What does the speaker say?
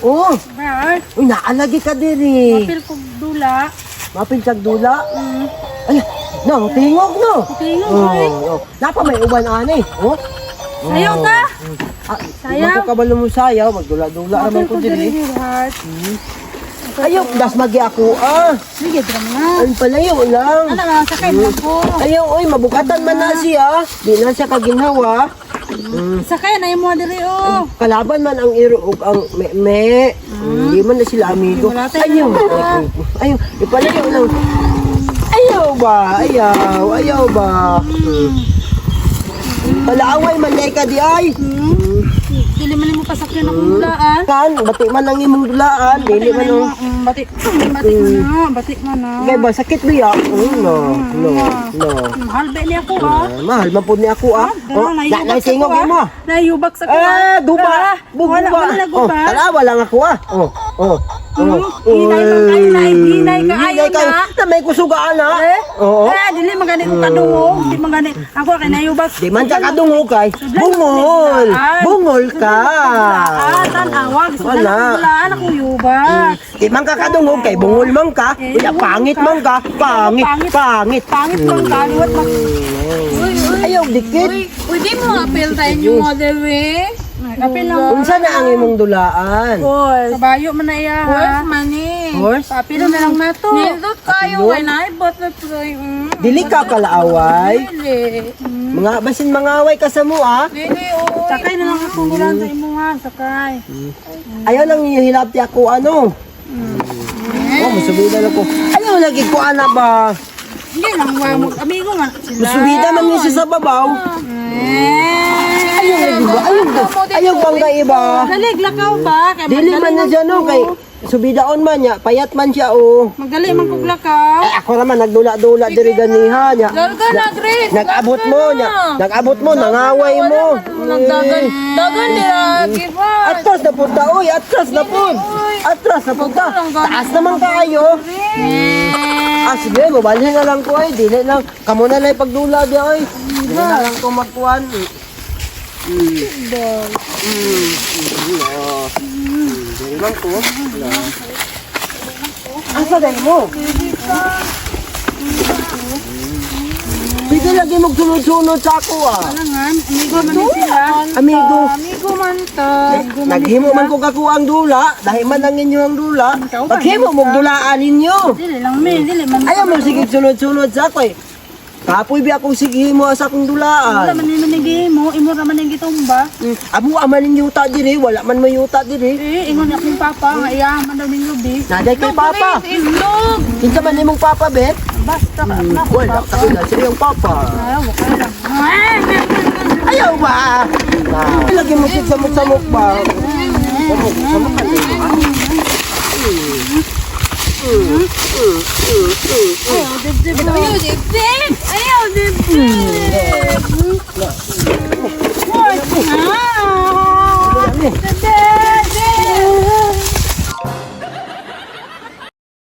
Oh, Bart, uy, naalagi ka diri. mapil kog dula. Mapil kag dula. Ay, no, tingog no. Tingog, Oh, eh. oh. Napa may uban ani. Oh. Sayaw ta. Ah, Sayaw. Sayaw. Ko kabalo mo sayaw, magdula-dula Mapil naman ko ko diri. diri, Bart. Ayaw, das magi ako ah. Sige, drum na. Ay, palayo lang. Ano na, sakay na ko. Ayaw, oy, mabukatan man na siya. Di na siya kaginhawa. Sakay na imo diri oh. Kalaban man ang iro ug ang me. Hindi man na sila amigo. Wala tayo Ayaw. na. Ayaw, ipalayo lang. Ayaw ba? Ayaw, ayaw ba? Palaaway man lay ka di ay. Dili man nimo pasakyan akong dulaan. Kan, bati man ang imong dulaan, dili man ang Bati, bati man na, bati man na. Kay ba sakit biya? No, no, no. Mahal ba niya ako ah? Ah, mahal man pud ni ako ah. Oh, Dara, na nayubak sa tingog ko, ah. mo. Nayubak sa ko. Eh, guba. Ah, Buba. wala man na Oh, guba. tara, wala nga ako ah. Oh. Hinay man kayo na, hinay ka Hinay ayo kayo. na. Na may kusugaan na. Eh? Oo. Eh, dili man gani ko kadungog, di man gani. Ako kay nayubak. Di man ka kadungog kay. Bungol. Bungol ka. Ah, tan-awa, gusto Wala. na dulaan akong yubak. Di man ka kadungog kay bungol man ka. Eh, Uya bungol pangit ka. man ka. Pangit, Pangit. pangit. Pangit man ka, liwat man. Uy, uy. Ayaw dikit. Uy, uy, di mo apel tayo yung model, eh. Kapil lang. Unsa na ang imong dulaan? Horse. Kabayo man na iya ha. Horse man eh. Horse? Papilo na lang nato. Nindot kayo, kay naibot na tuloy. Dili ka kalaaway. Dili. Mga basin mangaway ka sa mo ah. Dili, uy. Sakay na lang akong dulaan sa imo ha, sakay. Ayaw lang ninyo hilabti ako ano. Oh, musubida na ko. Ayaw lagi ko ana ba? Hindi lang wa mo amigo man sila. Musubida man ni siya sa babaw. Eh. Ayaw lagi ba? Ayaw, ayaw bang ka iba? Dalig lakaw ba? Kay Dili man na siya no kay subidaon man niya, payat man siya oh. Magali man kog lakaw. Eh, ako naman nagdula-dula diri ganiha niya. Larga na, Grace. Nag-abot mo niya. Nag-abot mo, nangaway mo. Nagdagan. Dagan nila, giba. Atras na punta, oy, atras na pud. Atras na punta. Taas naman kayo. Ah, sige, mabalhin na lang ko ay. Dili lang. Kamo na lang pagdula di ay. Dili na lang ko magkuan. No. Dili lang ko. No. Asa dahil mo? Pwede lagi magsunod-sunod sa ako ah. Alangan, amigo man ni sila. Amigo, Amigo man ta. naghimo man ko kako ang dula, dahil man ang inyo ang dula. Paghimo mong dulaan ninyo. Dili lang mi, dili man. Ayaw mo sige sunod-sunod sa ako eh. Kapoy bi akong sige mo sa akong Wala dulaan. man ni manigi mo, imo ra man ning gitumba. Amo aman ninyo yuta diri, wala man mo yuta diri. Eh, ingon akong papa nga iya man daw ning lubi. Naday kay papa. Grace, itlog. Kinsa man imong papa bet? Basta ka na ako Wala papa. ka na siya yung papa. Ayaw, okay lang. Ayaw ba? Ah, lagi mo sig samok-samok ba? Samok, samok ka din ba? Ayaw, dibdib. Ayaw, dibdib. Ayaw, dibdib.